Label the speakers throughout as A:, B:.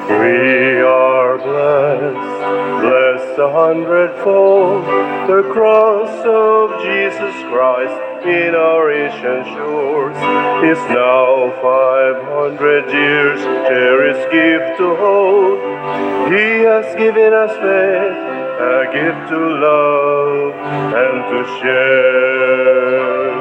A: We are blessed, blessed a hundredfold. The cross of Jesus Christ in our ancient shores is now 500 years, cherished gift to hold. He has given us faith, a gift to love and to share.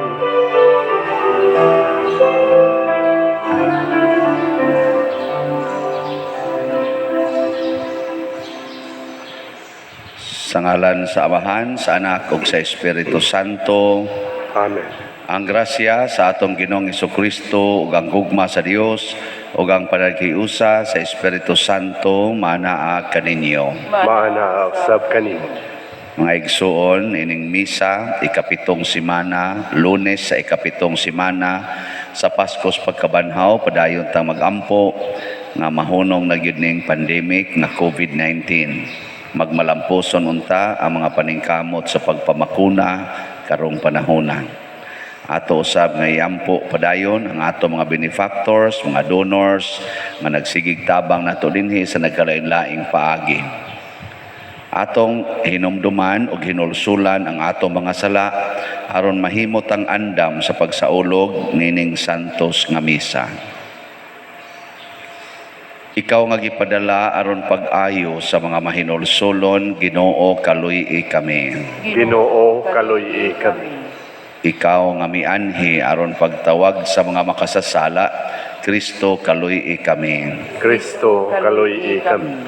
B: Sa ngalan sa Amahan, sa Anak ug sa Espiritu Santo.
A: Amen.
B: Ang grasya sa atong Ginoong Kristo ug ang gugma sa Dios ug ang panaghiusa sa Espiritu Santo manaa kaninyo.
A: Maanaa usab kanimo.
B: Mga igsuon, ining misa, 7 semana, Lunes sa 7 semana sa Paskos pagkabanhaw, padayon tang magampo nga mahunong na gyud ning pandemic nga COVID-19. Magmalampuson unta ang mga paningkamot sa pagpamakuna karong panahona. Ato usab nga iampo padayon ang ato mga benefactors, mga donors nga nagsigig tabang nato dinhi sa nagkalain-laing paagi. Atong hinumduman ug hinulsulan ang atong mga sala aron mahimot ang andam sa pagsaulog nining santos nga misa. Ikaw nga gipadala aron pag-ayo sa mga mahinulsulon, Ginoo, kaluy-i kami.
A: Ginoo, kaluy-i kami.
B: Ikaw nga mianhi aron pagtawag sa mga makasasala, Kristo, kaluy-i kami.
A: Kristo, kaluy-i kami.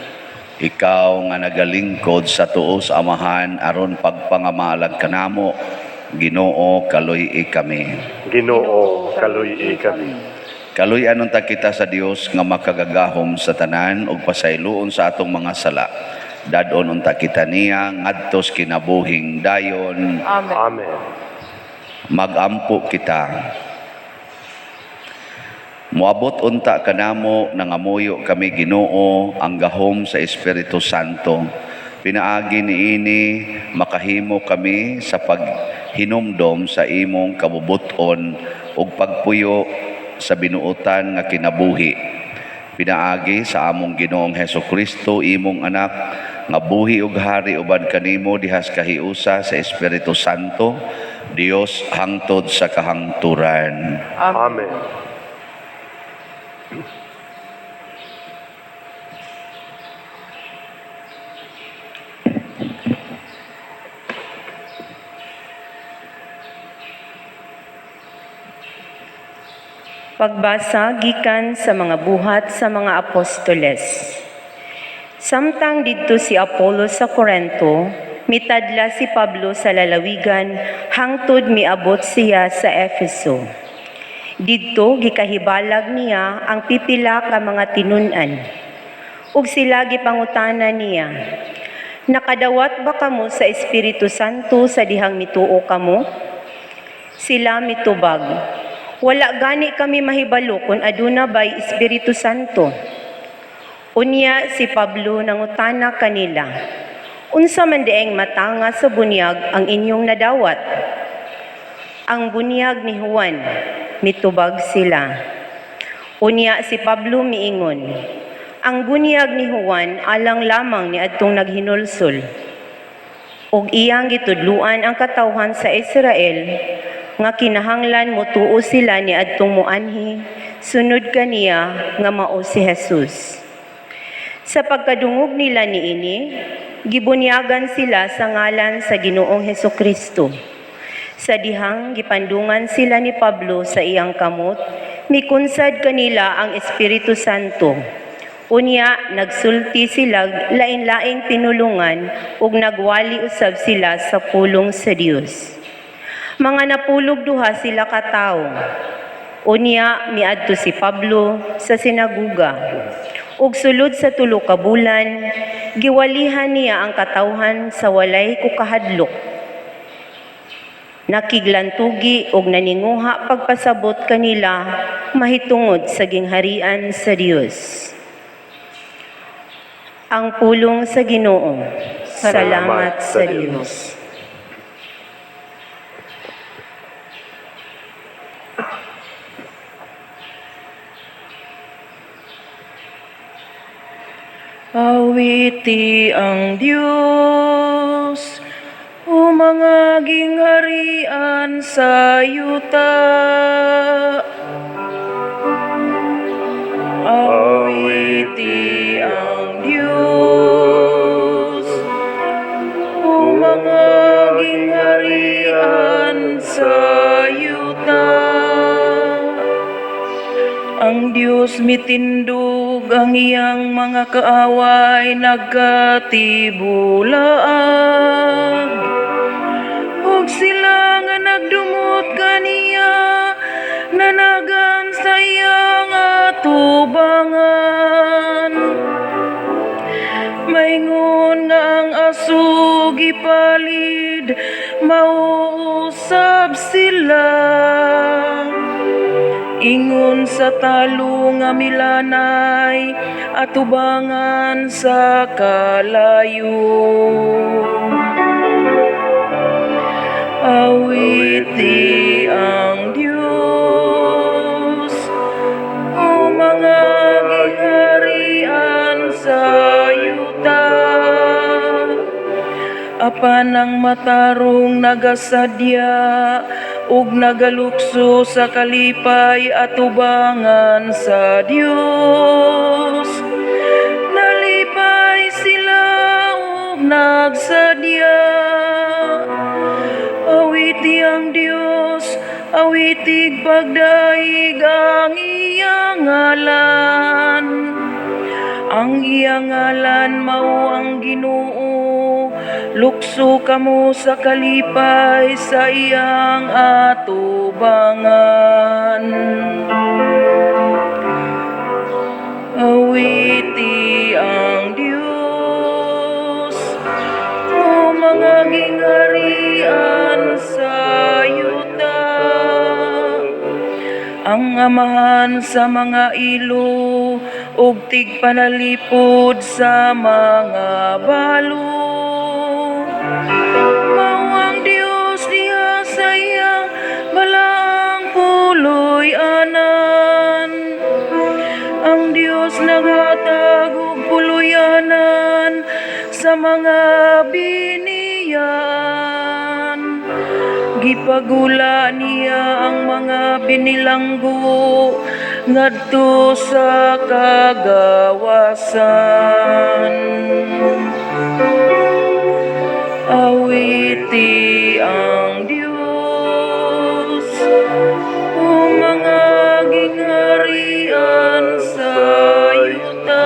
B: Ikaw nga nagalingkod sa tuo sa Amahan aron pagpangamalag kanamo, Ginoo, kaluy-i kami.
A: Ginoo, kaluy-i kami.
B: Kaluy-an unta kita sa Dios nga makagagahom sa tanan ug pasayloon sa atong mga sala. Dad-on unta kita niya ngadto sa kinabuhing dayon.
C: Amen.
A: Amen.
B: Magampo kita. Moabot unta kanamo, nangamuyo kami, Ginoo, ang gahom sa Espiritu Santo. Pinaagi niini makahimo kami sa paghinumdom sa imong kabubuton ug pagpuyo sa binuotan nga kinabuhi. Pinaagi sa among Ginoong Heso Kristo, imong anak, nga buhi ug hari uban kanimo dihas kahiusa sa Espiritu Santo, Dios hangtod sa kahangturan.
A: Amen.
D: Pagbasa gikan sa mga Buhat sa mga Apostoles. Samtang didto si Apollos sa Korento, mitadla si Pablo sa lalawigan hangtod miabot siya sa Efeso. Didto gikahibalag niya ang pipila ka mga tinun-an. Ug sila gipangutana niya, "Nakadawat ba kamo sa Espiritu Santo sa dihang mituo kamo?" Sila mitubag, "Wala gani kami mahibalo kung aduna bay Espiritu Santo." Unya si Pablo nangutana kanila, "Unsa man diay matanga sa bunyag ang inyong nadawat?" "Ang bunyag ni Juan," mitubag sila. Unya si Pablo miingon, "Ang bunyag ni Juan alang lamang ni adtong naghinulsol. Ug iyang gitudluan ang katawhan sa Israel nga kinahanglan motuo sila ni adtong moanhi sunod kaniya nga mao si Jesus." Sa pagkadungog nila niini, gibunyagan sila sa ngalan sa Ginoong Hesukristo. Sa dihang gipandungan sila ni Pablo sa iyang kamot, mikunsad kanila ang Espiritu Santo. Unya nagsulti sila lain-laing pinulungan ug nagwali usab sila sa pulong sa Dios. Mga 12 sila ka tawo. Unya miadto si Pablo sa sinaguga. Ug sulod sa 3 ka bulan, giwalihan niya ang katawhan sa walay kukahadlok. Nakiglantugi og naninguha pagpasabot kanila mahitungod sa gingharian sa Dios. Ang pulong sa Ginoo. Salamat sa Dios.
C: Awiti ang Dios, o mga gingharian sa yuta. Awiti ang Dios, o mga gingharian sa yuta. Ang Dios mitindog, ang iyang mga kaaway nagkatibulaag. Ug sila nga nagdumot kaniya nanagan sa iyang atubangan. Maingon nga ang aso gipalid, mauusab sila. Ingon sa talo nga milanay, atubangan sa kalayo. Awiti ang Dios, o mga gingharian sa yuta. Apan ang matarong nagasadya ug nagalukso sa kalipay atubangan sa Dios. Nalipay sila ug nagsadya. Awiti ang Dios, awitig pagdaig ang iyang ngalan. Ang iyang ngalan mao ang Ginoo. Lukso kamo sa kalipay sa iyang atubangan. Awiti ang Dios, o mga gingharian sa yuta. Ang amahan sa mga ilo ug tigpanalipod sa mga balo. Mao ang Dios diha sa iyang balaang puloy-anan. Ang Dios naghatag og puloy-anan sa mga biniyaan. Gipagula niya ang mga binilanggo ngadto sa kagawasan. Awiti ang Dios, o mga gingharian sa yuta.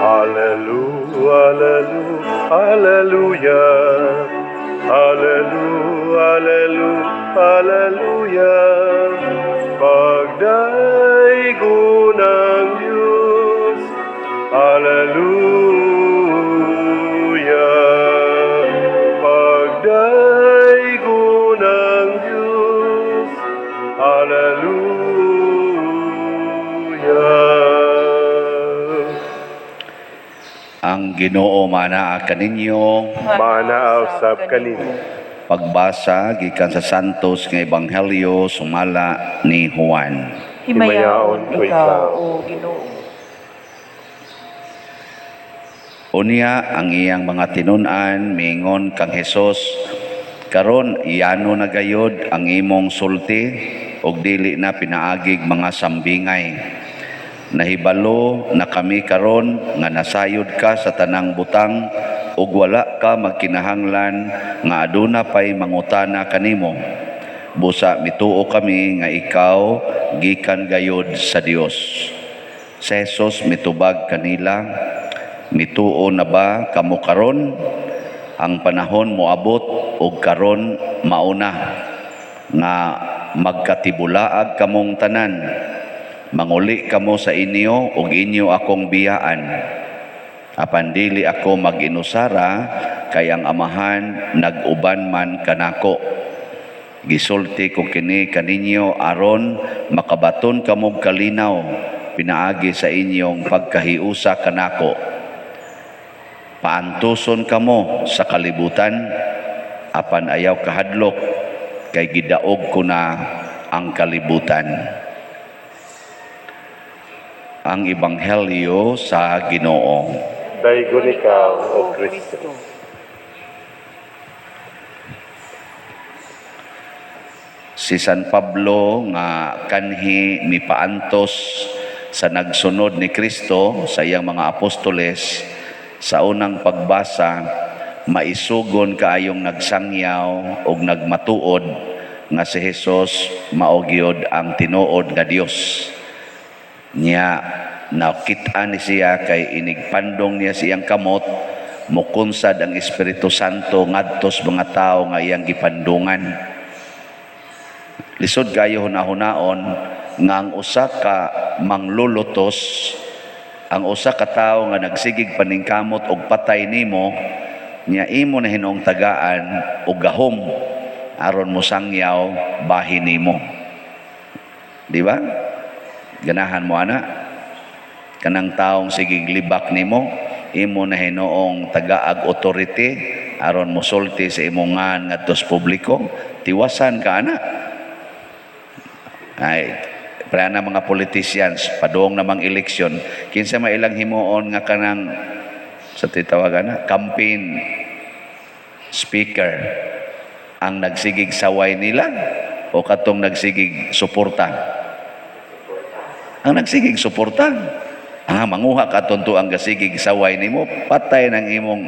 A: Hallelujah, hallelujah, hallelujah, hallelujah, hallelujah. Pagdaigo ng Diyos, hallelujah. Pagdaigo ng Diyos, hallelujah.
B: Ang Ginoo manaa kaninyo.
A: Manaa usab kanimo.
B: Pagbasa gikan sa Santos nga Ebanghelyo sumala ni Juan.
C: Himayaon ikaw, O Ginoo.
B: Unya ang iyang mga tinun-an miingon kang Hesus, karon iyano na gayod ang imong sulti ug dili na pinaagig mga sambingay. Nahibalo na kami karon nga nasayod ka sa tanang butang ug wala ka magkinahanglan nga aduna pay mangutana kanimo. Busa mituo kami nga ikaw gikan gayod sa Dios. Si Jesus mitubag kanila, mituo na ba kamo karon? Ang panahon moabot ug karon mauna nga magkatibulaag kamong tanan. Manguli kamo sa inyo ug inyo akong biyaan. Apan dili ako mag-inusara kay ang Amahan nag-uban man kanako. Gisulti ko kini kaninyo aron makabaton kamog kalinaw pinaagi sa inyong pagkahiusa kanako. Paantuson kamo sa kalibutan, apan ayaw kahadlok, kay gidaog ko na ang kalibutan. Ang Ebanghelyo sa Ginoo.
A: Daygon ikaw, O Kristo.
B: Si San Pablo nga kanhi mipaantos sa nagsunod ni Kristo sa iyang mga apostoles, sa unang pagbasa maisugon kaayong nagsangyaw og nagmatuod nga si Hesus mao gyud ang tinuod nga Dios. Nya nakit-an ni siya kay inigpandong niya siyang kamot, mukunsad ang Espiritu Santo ngadto sa mga tawo nga iyang gipandungan. Lisod kayo hunahunaon nga ang usa ka manglulutos, ang usa ka tawo nga nagsigig paningkamot og patay nimo, nya imo na hinuong tagaan og gahom aron mosangyaw bahin nimo. Di ba? Ganahan mo ana? Kanang taong sigig libak nimo, imo na hinuong tagaag authority aron mosulti sa imong ngan ngadto sa publiko, tiwasan ka ana. Ay, para na mga politicians, padung namang eleksyon, kinsa may ilang himuon nga kanang sa titawagan na campaign speaker, ang nagsigig saway nila o katong nagsigig suporta? Ang nagsigig suporta. Ah, manguha ka tunto ang gasigig saway nimo, patay ng imong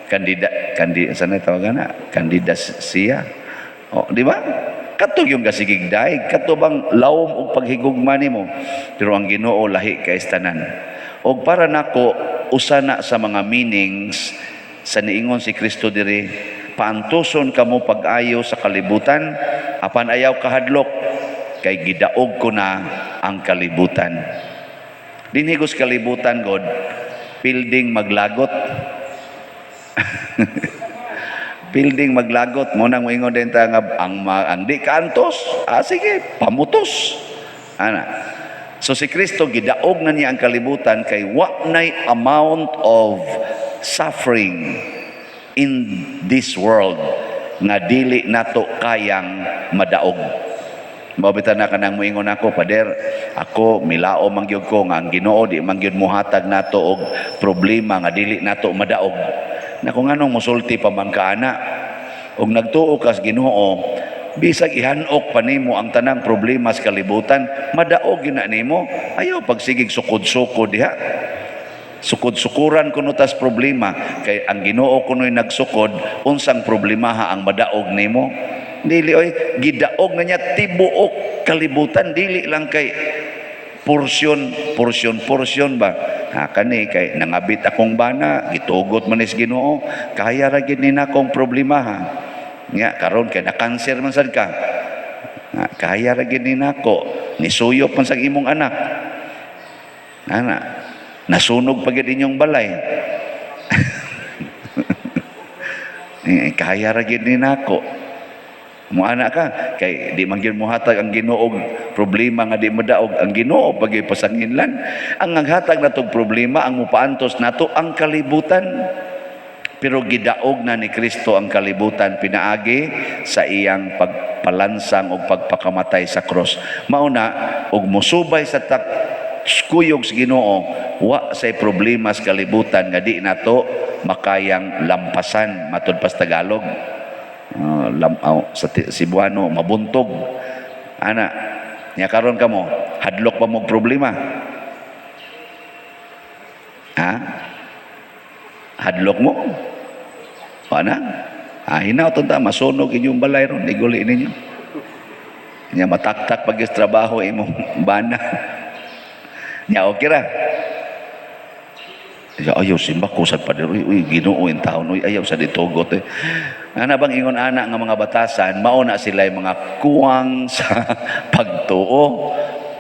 B: kandida, kandi sa na tawagan na kandidasiya. O, di ba? Kato yung gasigig daig, kato bang lawom og paghigugma nimo? Pero ang Ginoo lahi kay tanan. Og para nako, usa na sa mga meanings sa niingon si Kristo diri, paantuson kamo pag-ayo sa kalibutan, apan ayaw kahadlok, kay gidaog ko na ang kalibutan. Dinhi sa kalibutan god, pilding maglagot. Pilding maglagot mo nang moingon din ta nga ang di kaantos, ah sige, pamutos. Ana. So si Kristo gidaog na niya ang kalibutan kay wa nay amount of suffering in this world nga dili nato kayang madaog. Mao bitaw na kanang moingon ako, "Pader, ako milao man gyud ko nga ang Ginoo di man gyud mohatag nato og problema nga dili nato madaog." Nako, nganong mosulti pa man ka ana? Og nagtuo ka sa Ginoo, bisag ihanok pa nimo ang tanang problema sa kalibutan, madaog gyud na nimo. Ayaw pagsigig sukod-sukod diha. Sukod-sukuran kuno tas problema kay ang Ginoo kuno'y nagsukod, unsang problemaha ang madaog nimo? Dili oy, gidaog na niya tibuok kalibutan, dili lang kay porsyon, porsyon, porsyon ba? Ha, kani kay nangabit akong bana, gitugot man is Ginoo, kaya ra gid ni nakong problema ha. Nya karon kay na-cancer man sad ka. Ha, kaya ra gid ni nako, nisuyop man sa imong anak. Ana, nasunog pa gid inyong balay. Eh, kaya ra gid ni nako. Muana ka kay di man gyud mohatag ang Ginoo problema nga di madaog ang Ginoo pagay pasanginlan. Ang naghatag natog problema, ang mupaantos nato ang kalibutan. Pero gidaog na ni Kristo ang kalibutan pinaagi sa iyang pagpalansang og pagpakamatay sa cross. Mao na og mosubay sa tak kuyog sa Ginoo, wa say problema sa kalibutan nga di nato makayang lampasan, matud pa sa Tagalog. Sa Cebuano, mabuntog. Ana, nya karon kamo, hadlok pa mo problema? Ha? Hadlok mo? Ana? Ah, hinaw ta masunog inyong balay ron, iguli ninyo. Nya mataktak pag trabaho imong bana. Nya okay ra. Ya, ayaw simba ko sa pader. Uy, uy, Ginoo in taon. Uy, ayaw sa ditugot. Eh. Ana bang ingon ana nga mga batasan, mao na sila mga kuwang sa pagtuo.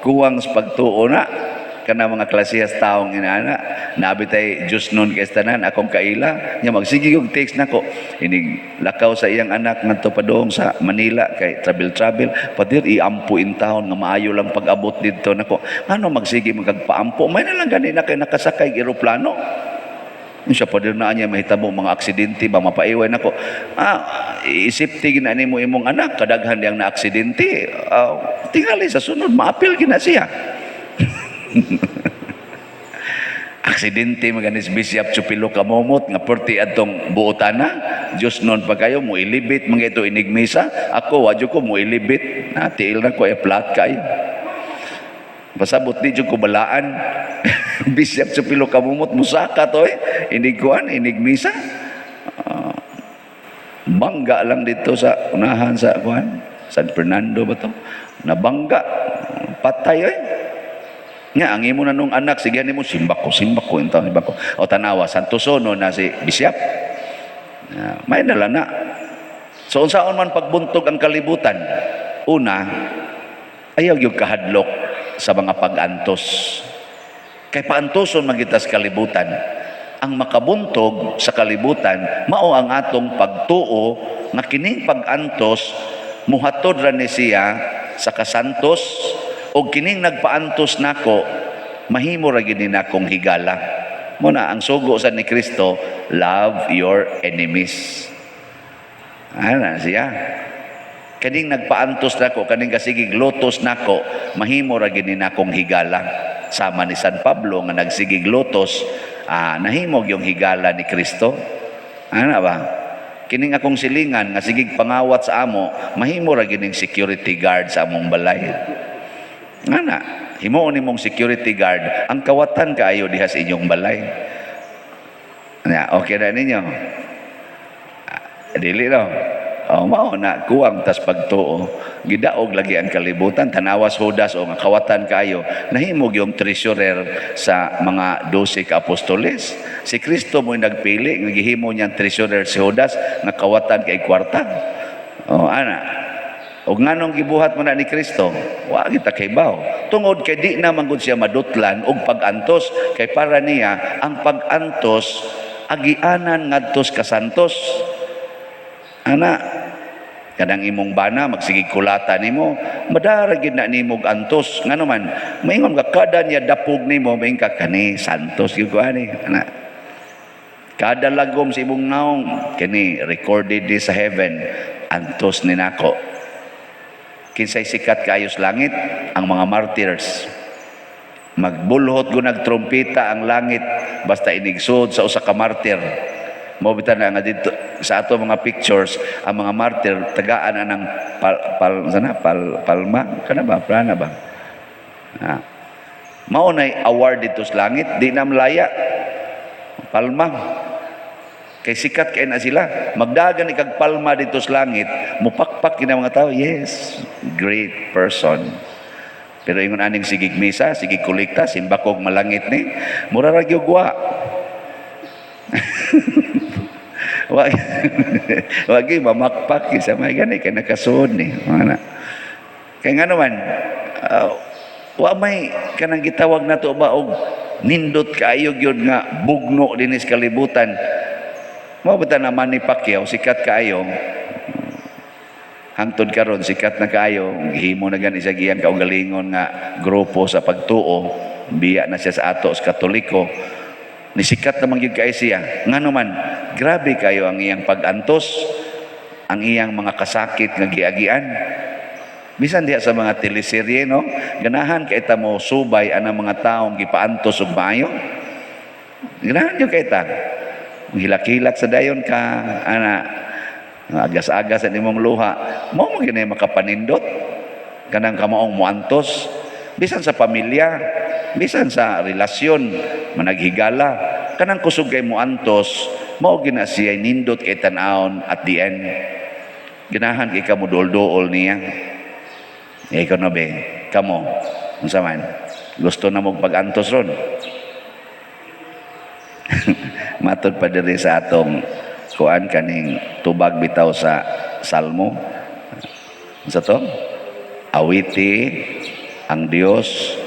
B: Kuwang sa pagtuo na. Kana mga klasehas taong inana, nabi tay Diyos nun kay tanan akong kaila nya, magsige og text nako inig lakaw sa iyang anak ngadto padung sa Manila kay travel travel. "Pader, iampo in taon nga maayo lang pag-abot didto nako." Ano, magsige magpaampo, may na lang gani na kay nakasakay og eroplano. Yung siya, "Pader, na niya mahitabo mga aksidente ba, mapaiway nako." Ah, isipti gina nimo imong anak, kadaghan diyang na aksidente. Ah, tingali sa sunod maapil gina siya. Aksidente maganis Bishop Chupilo kamomot nga perti adtong buotana. Diyos nun pa kayo mo ilibit mga ito inigmisa. Ako wadyo ko mo ilibit na tiil na ko e flat kayo. Pasabot di jud ko balaan. Bishop Chupilo kamumot musaka to eh. Inig kuan, inig misa. Ah, bangga lang dito sa unahan sa kuan. San Fernando ba to? Nabangga. Patay eh. Nga, ang imo na nung anak, sige nimo, simba ko, intaw, simba ko. O tanawa, Santo Sono na si Bishop. Ah, may nala na. So, unsaon man pagbuntog ang kalibutan? Una, ayaw yung kahadlok sa mga pag-antos. Kay paantoson man kita sa kalibutan. Ang makabuntog sa kalibutan, mao ang atong pagtuo nga kining pag-antos muhatod ra ni siya sa kasantos o kining nagpaantos nako mahimo ra gid ni nakong higala. Mo na ang sugo sa ni Kristo, "Love your enemies." Ana siya. Kaning nagpaantos nako, kaning kasigig lotos nako, mahimo ra gid ni nakong higala. Sama ni San Pablo nga nagsigig lotos, ah, nahimog yung higala ni Kristo. Ana ba? Kining akong silingan nga sigig pangawat sa amo, mahimo ra gid ning security guard sa among balay. Ana, himuon nimong security guard ang kawatan kaayo diha sa inyong balay. Na, okay na ninyo? Ah, dili no. Oh, mao na kuwang tas pagtuo. Gidaog lagi ang kalibutan, tanawas Judas o nga kawatan kayo, nahimog yung treasurer sa mga 12 ka apostoles. Si Kristo mo'y nagpili, nga gihimo niyang treasurer si Judas nga kawatan kay kwarta. Oh, ana. Og nganong gibuhat mo na ni Kristo? Wa kita kaybaw. Tungod kay di na man gud siya madutlan og pag-antos, kay para niya ang pag-antos agianan ngadtos kasantos. Ana, kanang imong bana magsigig kulata nimo, madara gid na nimo og antos. Ngano man, maingon ka kada niya dapog nimo, maingon ka, "Kani santos gyud ko ani." Ana. Kada lagom sa imong naong, kani recorded di sa heaven, antos ni nako. Kinsay sikat kaayo sa langit? Ang mga martyrs. Magbulhot ko nagtrompeta ang langit basta inigsud sa usa ka martyr. Mao bitaw na nga dito sa ato mga pictures, ang mga martyr tagaan anang pal, pal sana pal, palma kana ba, plana ba? Ah. Mao nay award dito sa langit, di na malaya. Palma. Kay sikat kay na sila. Magdagan ikag palma dito sa langit, mupakpak kina mga tao, "Yes, great person." Pero ingon aning sigig misa, sigig kolekta, simbakog malangit ni, mura ra gyud wa. Wa wagi mamakpak sa may gani kay nakasuod ni. Mana. Kay nga naman, wa may kanang gitawag nato ba og nindot kaayo gyud nga bugno dinis kalibutan. Mao ba na Manny Pacquiao sikat kaayo. Hangtod karon sikat na kaayo, gihimo na gani sa giyang kaugalingon nga grupo sa pagtuo, biya na siya sa ato sa Katoliko. Nisikat naman gyud kaayo siya. Ngano man, grabe kayo ang iyang pag-antos, ang iyang mga kasakit nga giagian. Bisan diha sa mga teleserye, no? Ganahan kay ta mo subay anang mga taong gipaantos og maayo. Ganahan gyud kay ta. Hilak-hilak sa dayon ka, ana, agas-agas sa imong luha. Mao mo gini makapanindot kanang kamaong muantos bisan sa pamilya, bisan sa relasyon, managhigala, kanang kusog kay muantos, mao gina siya nindot kay tan-awon at the end. Ganahan kay kamo duol-duol niya. Eh, ikaw na be, kamo, unsa man, gusto na mo pag-antos ron? Matod pa diri sa atong kuan, kaning tubag bitaw sa Salmo. Unsa to? Awiti ang Dios.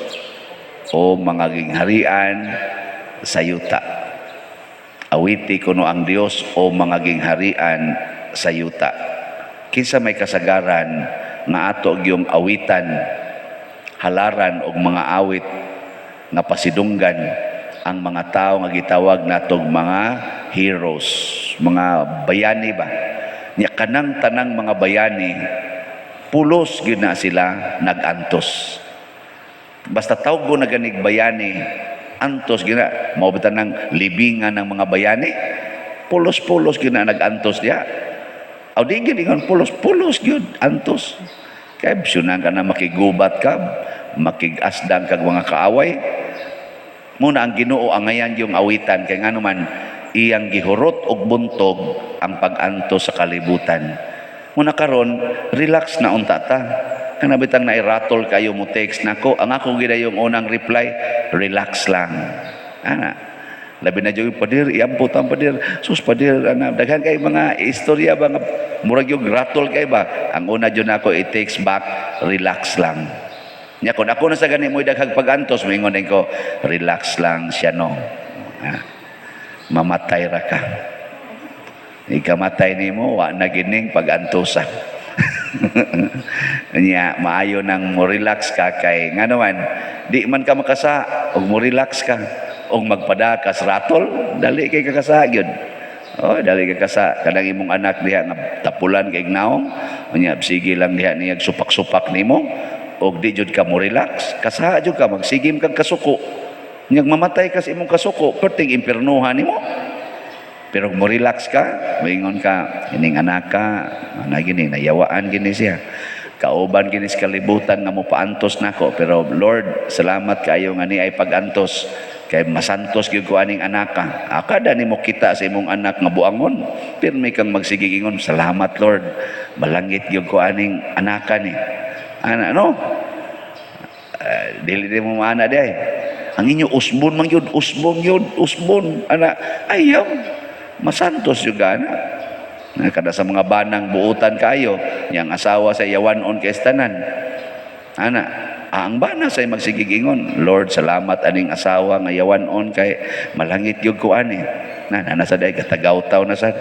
B: o mga gingharian sa yuta. Awiti kuno ang Dios, o mga gingharian sa yuta. Kinsa may kasagaran nga ato gyung awitan, halaran og mga awit nga pasidunggan ang mga tao nga gitawag natog mga heroes, mga bayani ba? Nya kanang tanang mga bayani, pulos gyud na sila nag-antos. Basta tawgo na ganig bayani, antos gyud na. Mao ba nang libingan ng mga bayani? Pulos-pulos gyud na nag-antos diha. Aw, di gyud ingon pulos-pulos gyud antos. Kay syunan ka na makigubat ka, makig-asdang kag mga kaaway. Muna ang Ginoo angayan yung awitan kay ngano man iyang gihurot og buntog ang pag-antos sa kalibutan. Muna karon, relax na unta ta. Kana bitang nairatol kayo mo text nako, ang ako gid yung unang reply, relax lang. Ana. Labi na jud, "Pader, iampo ta, pader. Sus, pader," ana, daghan kay mga istorya ba nga murag yung ratol kay ba. Ang una jud nako i-text back, relax lang. Nya kun ako na sa gani mo daghang pag-antos, moingon din ko, relax lang siya, no. Ah, mamatay ra ka. Ikamatay nimo, wa na gining pag-antosa. Nya maayo nang mo relax ka kay ngano man di man ka makasa og mo relax ka og magpadakas ratol, dali kay kakasa gyud. Oh, dali kay kasa kanang imong anak diha nga tapulan kay naong, unya sige lang diha niya supak-supak nimo og di jud ka mo relax, kasa jud ka, magsigim kag kasuko. Nya mamatay ka sa imong kasuko, perting impiernohan nimo. Pero kung mo relax ka, moingon ka, ining anak ka, ana gini, nayawaan gini siya. Kauban gini sa kalibutan nga mo paantos nako, pero Lord, salamat kayo nga ni ay pagantos kay masantos gyud ko aning anak ka. Akada nimo kita sa imong anak nga buangon, pirmi kang magsigigingon, "Salamat, Lord. Malangit gyud ko aning anaka ni." Ana no? Dili di mo maana di ay. Ang inyo usbon man gyud, usbon gyud, usbon ana, ayaw masantos yung ana. Na kada sa mga banang buutan kayo, yang asawa sa yawanon kay tanan. Ana, ang bana sa magsigigingon, "Lord, salamat aning asawa nga yawanon kay malangit gyud ko ani." Na na sa day katagaw-taw na sad.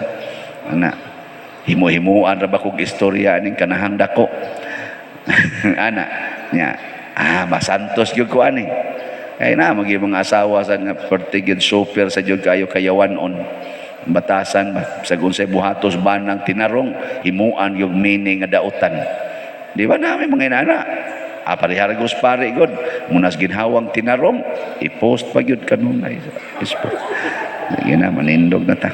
B: Ana, himo-himuan ra ba kog istorya aning kanahang dako. Ana, nya, masantos gyud ko ani. Kay na magi mga asawa sa nga perti gyud super sa gyud kayo kayawanon. Batasan ba sa unsay buhatos banang tinarong, himuan yung meaning nga dautan. Di ba nami mga inana? Parihargos pare god. Munas ginhawang tinarong, i-post pa gyud kanunay sa Facebook. Sige na, manindog na ta.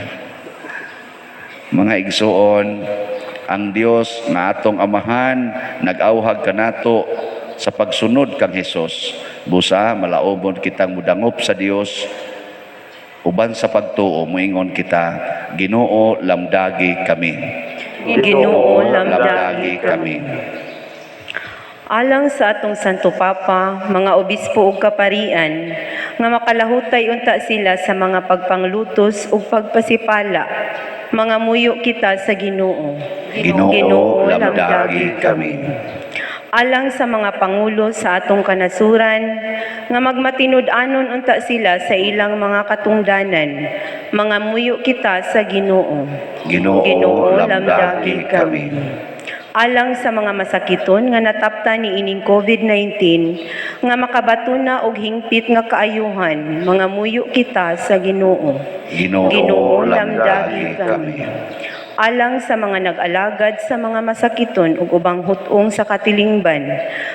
B: Mga igsuon, ang Dios nga atong Amahan nag-awhag kanato sa pagsunod kang Hesus. Busa malaobon kitang mudangop sa Dios uban sa pagtuo, moingon kita, Ginoo, lamdagi kami.
D: Ginoo,
B: lamdagi
D: lamdagi
B: kami.
D: Alang sa atong Santo Papa, mga obispo ug kaparian, nga makalahutay unta sila sa mga pagpanglutos ug pagpasipala, mga muyo kita sa Ginoo.
B: Ginoo, lamdagi kami.
D: Alang sa mga pangulo sa atong kanasuran, nga magmatinud-anon unta sila sa ilang mga katungdanan, mga muyo kita sa Ginoo.
B: Ginoo, lamdagi kami.
D: Alang sa mga masakiton nga natapta ni ining COVID-19, nga makabato na og hingpit nga kaayuhan, mga muyo kita sa Ginoo.
B: Ginoo, lamdagi kami.
D: Alang sa mga nag-alagad sa mga masakiton ug ubang hutong sa katilingban,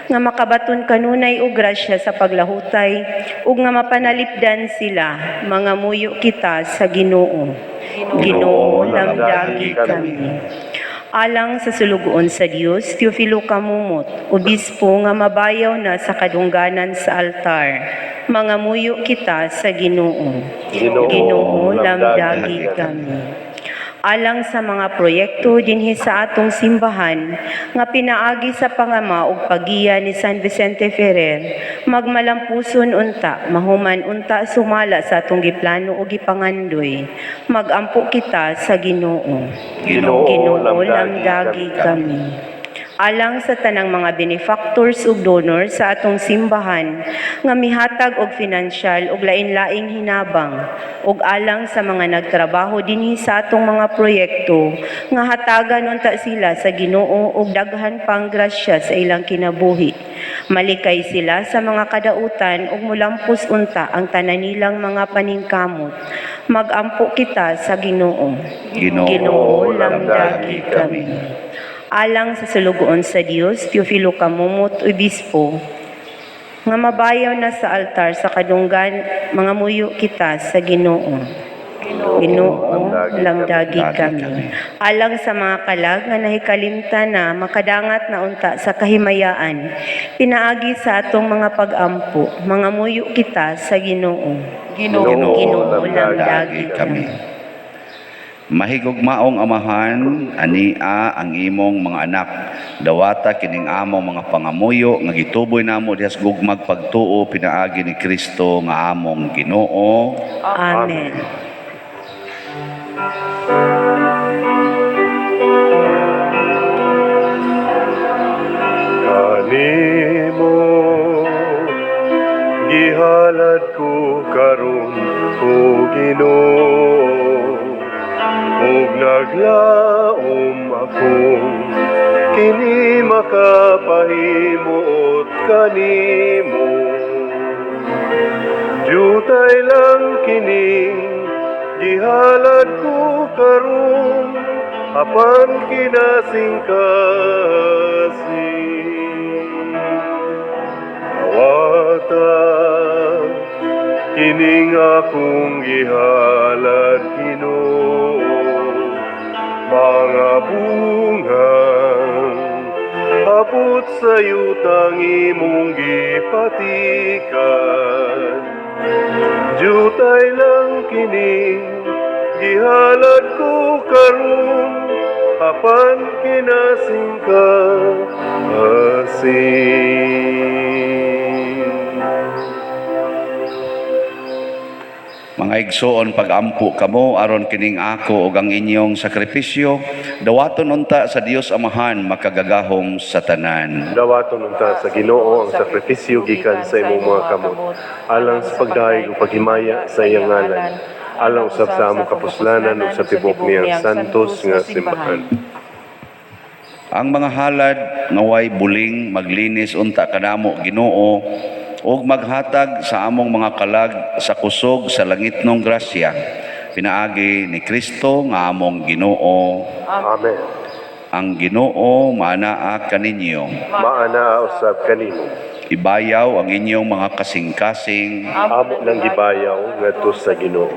D: nga makabaton kanunay og grasya sa paglahutay ug nga mapanalipdan sila, mga muyo kita sa Ginoo.
B: Ginoo, lamdagi kami.
D: Alang sa sulugoon sa Dios, Teofilo Kamumot, obispo, nga mabayaw na sa kadungganan sa altar, mga muyo kita sa Ginoo.
A: Ginoo,
D: lamdagi kami. Alang sa mga proyekto dinhi sa atong simbahan nga pinaagi sa pangama ug pagiya ni San Vicente Ferrer, magmalampuson unta, mahuman unta sumala sa atong giplano ug gipangandoy, magampo kita sa Ginoo.
B: Ginoo,
D: Ginoo, lamdagi kami. Alang sa tanang mga benefactors ug donors sa atong simbahan nga mihatag og financial ug lain-laing hinabang ug alang sa mga nagtrabaho dinhi sa atong mga proyekto nga hatagan unta sila sa Ginoo og daghan pang grasya sa ilang kinabuhi. Malikay sila sa mga kadautan ug mulampos unta ang tanan nilang mga paningkamot. Magampo kita sa Ginoo.
B: Ginoo, lamdagi kami.
D: Alang sa sulugoon sa Dios, Teofilo Camomot, Obispo, nga mabayaw na sa altar sa kadunggan, mga muyo kita sa Ginoo. Ginoo, lamdagi kami. Alang sa mga kalag nga nahikalimtan na makadangat na unta sa kahimayaan, pinaagi sa atong mga pagampo, mga muyo kita sa Ginoo.
B: Ginoo,
D: Ginoo,
B: lamdagi kami. Mahigugmaong Amahan, ania ang imong mga anak. Dawata kining among mga pangamuyo nga gituboy namo diha sa gugmag pagtuo pinaagi ni Kristo nga among Ginoo.
D: Amen.
A: Kanimo gihalad ko karon, o Ginoo, ug naglaom ako kini makapahimuot kanimo. Jutay lang kini gihalad ko karon, apan kinasingkasing. Awata kining akong gihalad, Ginoo, mga bungang hapot sa yutang imong gipatikan. Jutay lang kini gihalad ko karon, apan kinasingkasing.
B: Mga igsoon, pagampo kamo aron kining ako ug ang inyong sakripisyo dawaton unta sa Dios Amahan makagagahom sa tanan.
A: Dawaton unta sa Ginoo ang sakripisyo gikan sa imong mga kamot, alang sa pagdayeg ug paghimaya sa iyang ngalan, alang usab sa among kapuslanan ug sa tibuok niyang santos nga simbahan.
B: Ang mga halad nga way buling maglinis unta kanamo, Ginoo, ug maghatag sa among mga kalag sa kusog sa langitnong grasya pinaagi ni Kristo nga among Ginoo.
A: Amen.
B: Ang Ginoo maanaa kaninyo.
A: Maanaa usab kanimo.
B: Ibayaw ang inyong mga kasing-kasing.
A: Amo nang gibayaw ngadto sa Ginoo.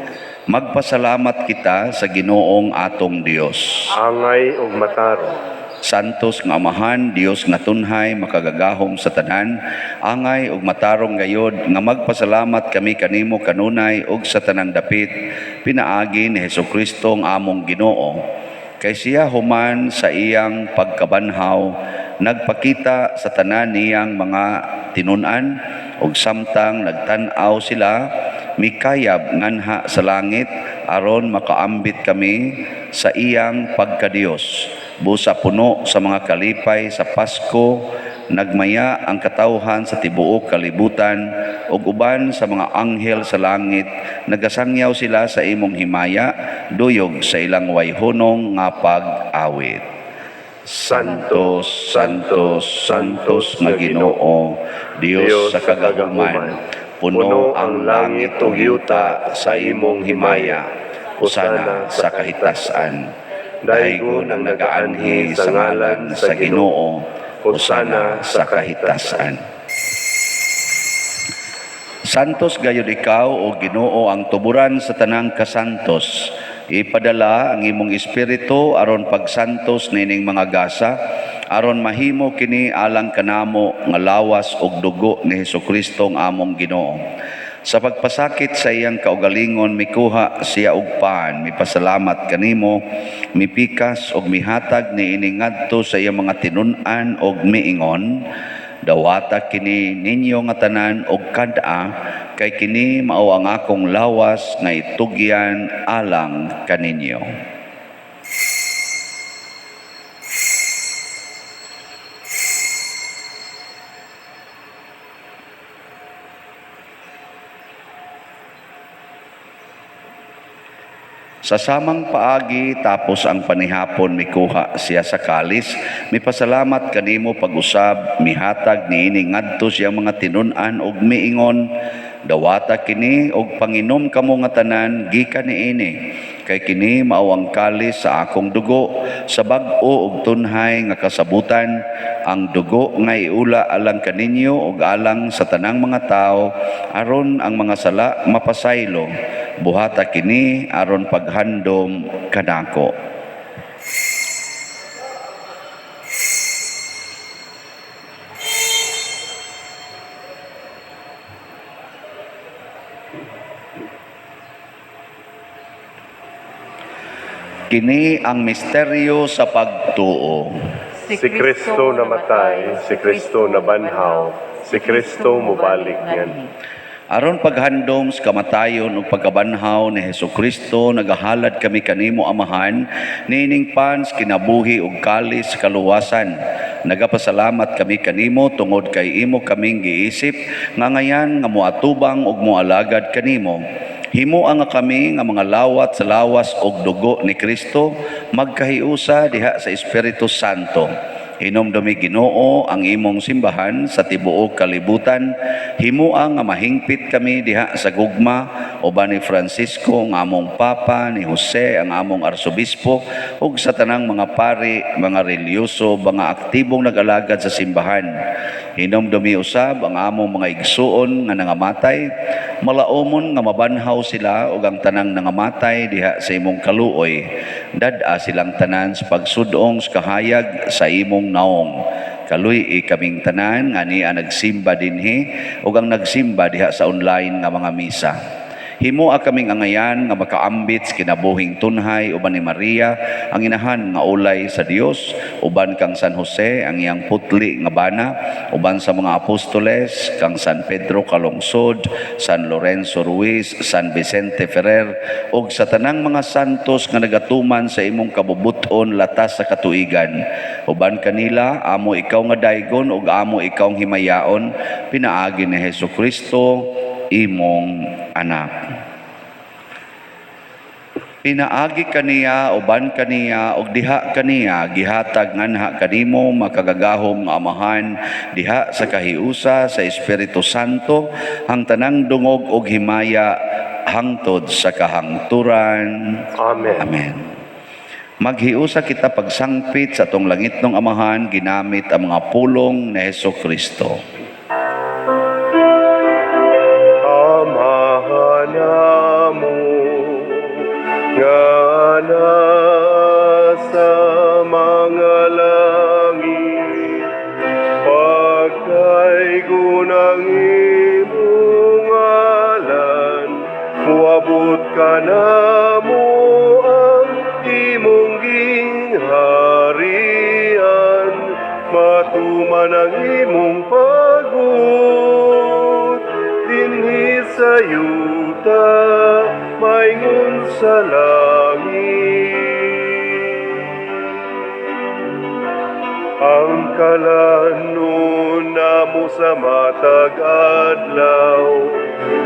B: Magpasalamat kita sa Ginoong atong Dios.
A: Angay ug matarong.
B: Santos nga Amahan, Dios nga tunhay, makagagahom sa tanan, angay ug matarong gayod nga magpasalamat kami kanimo kanunay ug sa tanang dapit pinaagi ni Hesukristo ang among Ginoo. Kay siya human sa iyang pagkabanhaw nagpakita sa tanan niyang mga tinun-an, ug samtang nagtan-aw sila mikayab nganha sa langit aron makaambit kami sa iyang pagkadiyos. Busa puno sa mga kalipay sa Pasko, nagmaya ang katawhan sa tibuok kalibutan ug uban sa mga anghel sa langit nagasangyaw sila sa imong himaya duyog sa ilang wayhunong nga pag-awit. Santos, Santos, Santos nga Ginoo, Dios sa kagahuman, puno ang langit ug yuta sa imong himaya. Hosana sa kahitasan. Daygon ang nagaanhi sa ngalan sa Ginoo, Hosana sa kahitasan. Santos gayud ikaw, o Ginoo, ang tuburan sa tanang kasantos. Ipadala ang imong espiritu aron pagsantos nining mga gasa, aron mahimo kini alang kanamo nga lawas ug dugo ni Hesukristo ang among Ginoo. Sa pagpasakit sa iyang kaugalingon, mikuha siya og pan, mipasalamat kanimo, mipikas og mihatag niini ngadto sa iyang mga tinun-an og miingon: "Dawata kini ninyo nga tanan og kad-a, kay kini mao ang akong lawas nga itugyan alang kaninyo." Sa samang paagi tapos ang panihapon, mikuha siya sa kalis, mipasalamat kanimo pag-usab, mihatag niini ngadto sa iyang mga tinun-an ug miingon, "Dawata kini og panginom kamo nga tanan gikan niini, kay kini mao ang kalis sa akong dugo sa bag-o ug tunhay nga kasabutan, ang dugo nga iula alang kaninyo ug alang sa tanang mga tawo aron ang mga sala mapasaylo. Buhata kini aron paghandom kanako." Kini ang misteryo sa pagtuo.
A: Si Kristo namatay, si Kristo nabanhaw, si Kristo mubalik nganhi.
B: Aron paghandom sa kamatayon ug pagkabanhaw ni Hesukristo, nagahalad kami kanimo, Amahan, niining pan sa kinabuhi ug kalis sa kaluwasan. Nagapasalamat kami kanimo tungod kay imo kaming giisip nga ngayan nga moatubang ug moalagad kanimo. Himoa nga kami nga mga lawat sa lawas ug dugo ni Kristo magkahiusa diha sa Espiritu Santo. Hinumdumi, Ginoo, ang imong simbahan sa tibuok kalibutan. Himoa nga mahingpit kami diha sa gugma uban ni Francisco nga among Papa, ni Jose ang among Arsobispo ug sa tanang mga pari, mga relihiyoso, mga aktibong nag-alagad sa simbahan. Hinumdumi usab ang among mga igsuon nga nangamatay, malaumon nga mabanhaw sila ug ang tanang nangamatay diha sa imong kaluoy. Dad-a silang tanan sa pagsudong sa kahayag sa imong naong. Kaluy-i kaming tanan nga ania nagsimba dinhi ug ang nagsimba diha sa online nga mga misa. Himoa kaming angayan nga makaambit sa kinabuhing tunhay uban ni Maria, ang inahan nga ulay sa Dios, uban kang San Jose, ang iyang putli nga bana, uban sa mga apostoles, kang San Pedro Calungsod, San Lorenzo Ruiz, San Vicente Ferrer, ug sa tanang mga santos nga nagatuman sa imong kabubuton latas sa katuigan. Uban kanila, amo ikaw nga daygon ug amo ikaw himayaon, pinaagi ni Hesus Kristo, imong anak. Pinaagi kaniya, uban kaniya, ug diha kaniya, gihatag nganha kanimo, makagagahom nga Amahan, diha sa kahiusa sa Espiritu Santo, ang tanang dungog ug himaya hangtod sa kahangturan.
A: Amen.
B: Amen. Maghiusa kita pagsangpit sa atong langitnong Amahan ginamit ang mga pulong ni Hesus Kristo.
A: Amahan namo nga nasa mga langit, pagdaygon ang imong ngalan, muabot kanamo ang imong gingharian, matuman ang imong pagbuot dinhi sa yuta maingon sa langit. Ang kalanon namo sa matag adlaw,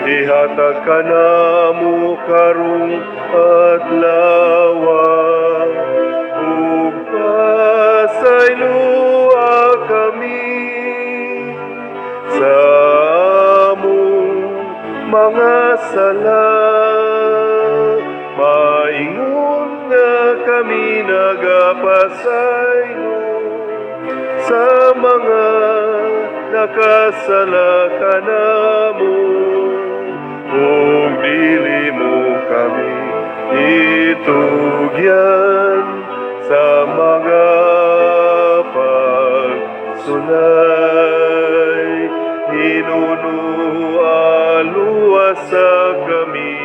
A: ihatag kanamo karong adlaw, ug pasayloa kami sa among mga sala, maingon nga kami nagapasaylo sa mga nakasala kanamo, ug dili mo kami itugyan sa mga pagsulay, hinunua luwasa kami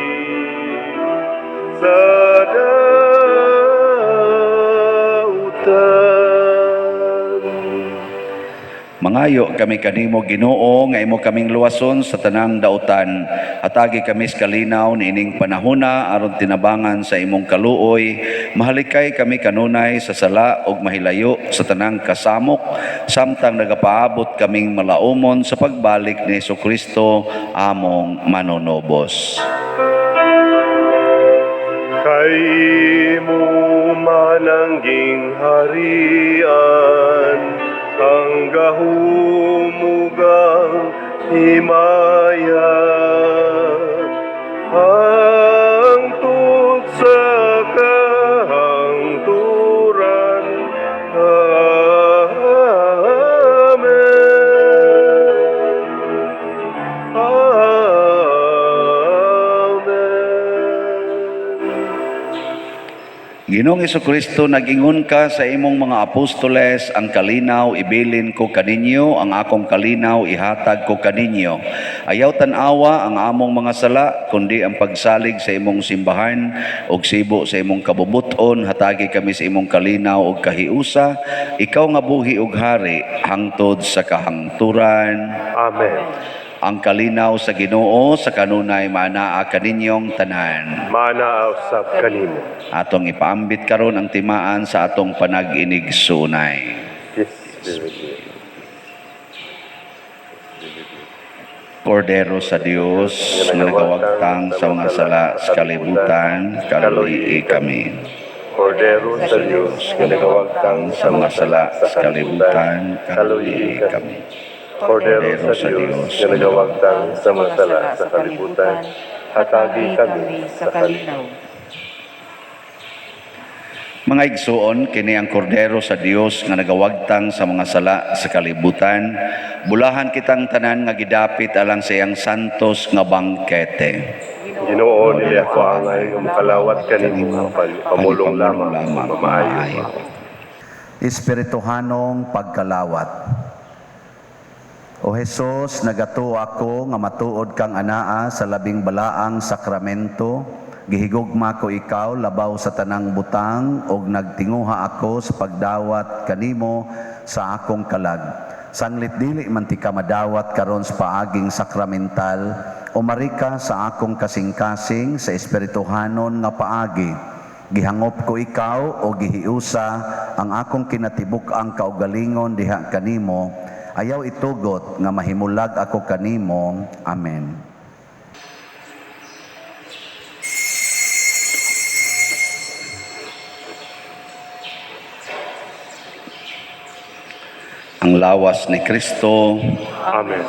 A: sa dautan.
B: Mangayo kami kanimo, Ginoo, nga imo kaming luwason sa tanang dautan. Hatagi kami sa kalinaw niining panahona aron tinabangan sa imong kaluoy, mahalikay kami kanunay sa sala ug mahilayo sa tanang kasamok samtang nagapaabot kaming malaumon sa pagbalik ni Hesukristo among manunubos.
A: Kay imo man ang gingharian, ang gahom ug ang himaya, hangtod sa kahangturan. Amen. Amen.
B: Ginoong Kristo, nag-ingon ka sa imong mga apostoles, "Ang kalinaw ibilin ko kaninyo, ang akong kalinaw ihatag ko kaninyo." Ayaw tan-awa ang among mga sala, kundi ang pagsalig sa imong simbahan ug sibo sa imong kabubuton, hatagi kami sa imong kalinaw ug kahiusa, ikaw nga buhi ug hari hangtod sa kahangturan.
A: Amen.
B: Ang kalinaw sa Ginoo sa kanunay maanaa kaninyong tanan.
A: Maanaa usab kanimo.
B: Atong ipaambit karon ang timaan sa atong panag-inigsunay.
A: Peace be with you.
B: Kordero sa Dios nga nagawagtang sa mga sala sa kalibutan, kaluyi kami.
A: Kordero sa Dios nga nagawagtang
B: Sa mga sala sa kalibutan, kaluyi kami.
A: Kordero sa Dios nga nagawagtang sa mga sala sa kalibutan, hatagi kami sa kalinaw.
B: Mga igsuon, kini ang kordero sa Dios nga nagawagtang sa mga sala sa kalibutan. Bulahan kitang tanan nga gidapit alang sa iyang santos nga bangkete.
A: Ginoo, dili ako angay nga mokalawat kanimo apan pamulong lamang mamaayo.
B: Espirituhanong pagkalawat. O Hesus, nagatuo ako nga matuod kang anaa sa labing balaang sakramento. Gihigugma ko ikaw labaw sa tanang butang ug nagtinguha ako sa pagdawat kanimo sa akong kalag. Sanglit dili man ti ka madawat karon sa paaging sakramental, umari ka sa akong kasing-kasing sa espirituhanon nga paagi. Gihangop ko ikaw o gihiusa ang akong kinatibuk-ang kaugalingon diha kanimo. Ayaw itugot nga mahimulag ako kanimo. Amen. Ang lawas ni Kristo.
A: Amen.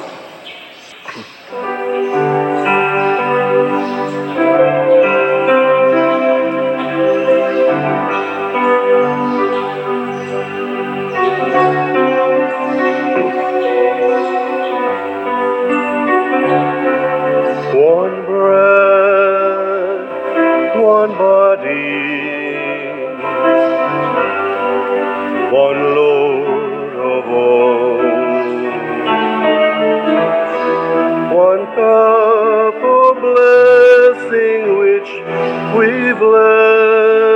A: One bread, one body, one Lord of all, one cup of blessing which we bless,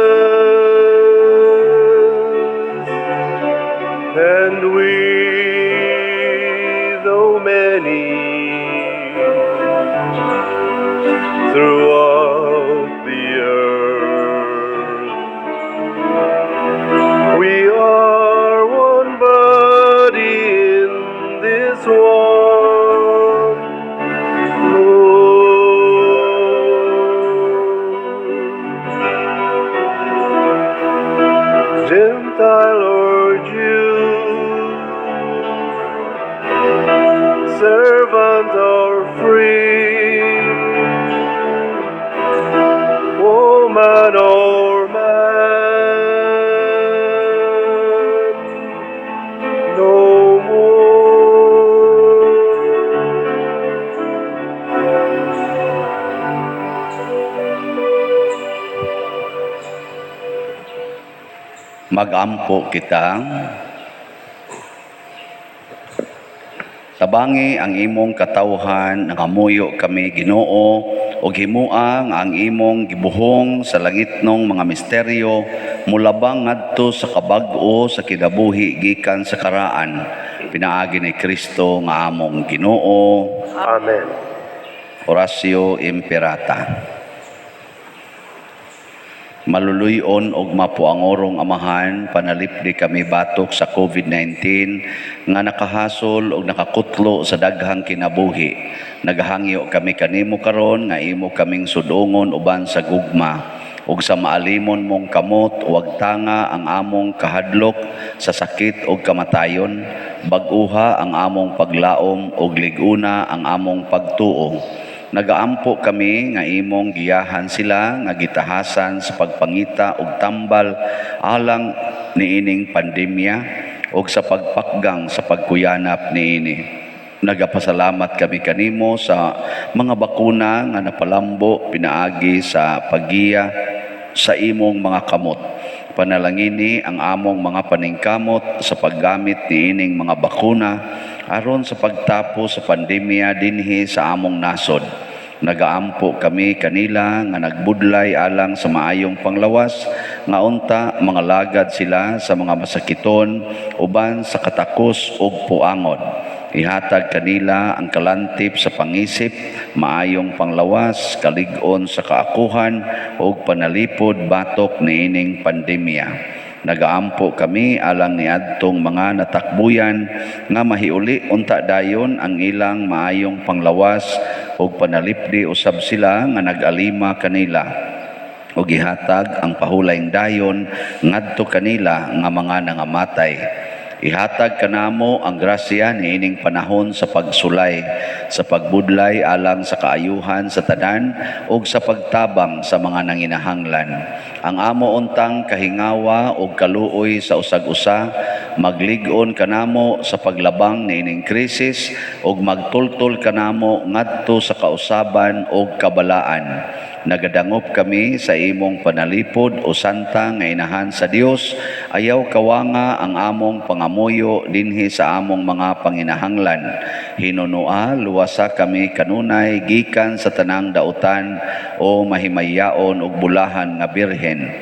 A: and we, though many, throughout the earth, we are one body in this one Lord. Gentile or Jew, servant or free, woman or man, no more.
B: Magampo kita. Tabangi ang imong katawhan, nangamuyo kami, Ginoo, ug himua nga ang imong gibuhong sa langitnong mga misteryo mulabang ngadto sa kabag-o sa kinabuhi gikan sa karaan pinaagi ni Kristo nga among Ginoo.
A: Amen.
B: Oratio Imperata. Maluluyon og mapuangorong Amahan, panalipdi kami batok sa COVID-19 nga nakahasol og nakakutlo sa daghang kinabuhi. Nagahangyo kami kanimo karon nga imo kaming sudongon uban sa gugma. Ug sa maalimon mong kamot, wagtanga ang among kahadlok sa sakit ug kamatayon, bag-uha ang among paglaom ug lig-una ang among pagtuo. Nagaampo kami nga imong giyahan sila nga gitahasan sa pagpangita og tambal alang niining pandemya ug sa pagpakgang sa pagkuyanap niini. Nagapasalamat kami kanimo sa mga bakuna nga napalambo pinaagi sa paggiya sa imong mga kamot. Panalangini ang among mga paningkamot sa paggamit niining mga bakuna aron sa pagtapos sa pandemya dinhi sa among nasod. Nagaampo kami kanila nga nagbudlay alang sa maayong panglawas nga unta mangalagad sila sa mga masakiton uban sa katakos ug puangod. Ihatag kanila ang kalantip sa pangisip, maayong panglawas, kalig-on sa kaakuhan ug panalipod batok niining pandemya. Nagaampo kami alang niadtong mga natakbuyan nga mahiuli unta dayon ang ilang maayong panglawas ug panalipdi usab sila nga nag-alima kanila ug ihatag ang pahulayng dayon ngadto kanila nga mga nangamatay. Ihatag kanamo ang grasya niining panahon sa pagsulay, sa pagbudlay alang sa kaayuhan sa tanan ug sa pagtabang sa mga nanginahanglan. Ang amo untang kahingawa ug kaluoy sa usag-usa maglig-on kanamo sa paglabang niining krisis ug magtultol kanamo ngadto sa kausaban ug kabalaan. Nagadangop kami sa imong panalipod, o Santa nga Inahan sa Dios. Ayaw kawanga ang among pangamuyo dinhi sa among mga panginahanglan. Hinunua, luwasa kami kanunay gikan sa tanang dautan, o mahimayaon ug bulahan nga Birhen.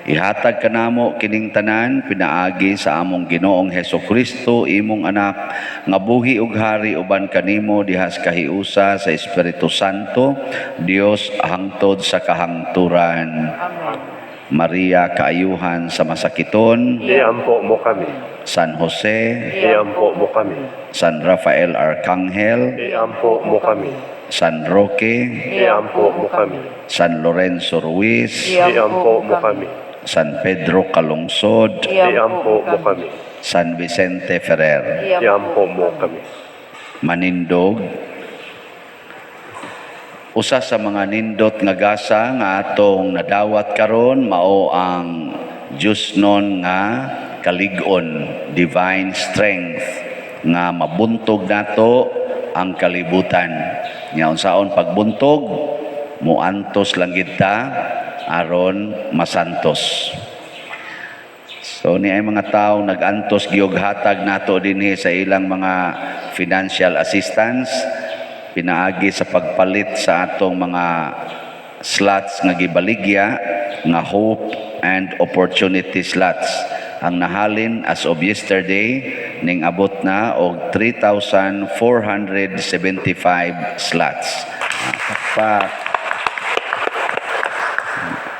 B: Ihatag kanamo kining tanan pinaagi sa among Ginoong Heso Kristo, imong anak, nga buhi ug hari uban kanimo dihas kahiusa sa Espiritu Santo, Dios, hangtod sa kahangturan.
C: Amen.
B: Maria, kaayuhan sa masakiton,
A: Iampo mo kami.
B: San Jose,
A: Iampo mo kami.
B: San Rafael Arcangel,
A: Iampo mo kami.
B: San Roque,
A: Iampo mo kami.
B: San Lorenzo Ruiz,
A: Iampo mo kami.
B: San Pedro Calungsod,
A: Iampo mo kami.
B: San Vicente Ferrer.
A: Iampo mo kami.
B: Manindog. Usa sa mga nindot nga gasa nga atong nadawat karon mao ang Diyosnon nga kalig-on, divine strength nga mabuntog nato ang kalibutan. Nya unsaon pagbuntog? Muantos lang gid ta aron masantos. So ni ay mga tao nag-antos gyud hatag nato dinhi sa ilang mga financial assistance pinaagi sa pagpalit sa atong mga slots nga gibaligya nga hope and opportunity slots. Ang nahalin as of yesterday ning abot na og 3,475 slots. Ah, pa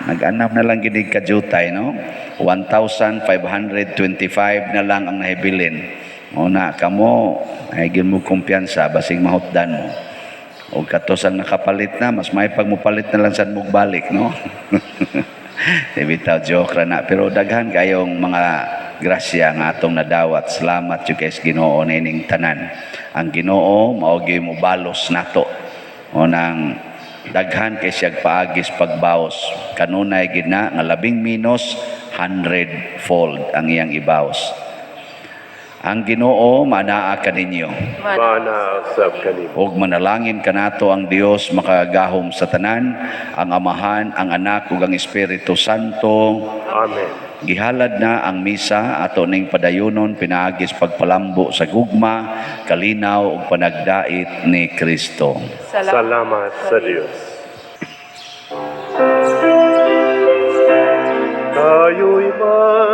B: nag-anam na lang gid kajutay, no? 1,525 na lang ang nahibilin. O na kamo ay gid mo kumpiyansa, basing mahutdan mo. O katos ang nakapalit na, mas may pag mopalit na lang sad mo balik, no? Di bitaw, joke ra na, pero daghan kayong mga grasya nga atong nadawat. Salamat jud kay Ginoo nining tanan. Ang Ginoo mao gyud mobalos nato. O nang daghan kay siyag paagis pagbaos, kanunay gid na nga labing minus 100 fold ang iyang ibaos. Ang Ginoo manaa kaninyo.
A: Mana sab kanimo.
B: Ug manalangin kanato ang Dios makagagahom sa tanan, ang Amahan, ang Anak ug ang Espiritu Santo.
A: Amen.
B: Gihalad na ang misa, ato ning padayunon pinaagis pagpalambo sa gugma, kalinaw ug panagdait ni Kristo.
A: Salamat sa Dios. Tayo'y manalangin.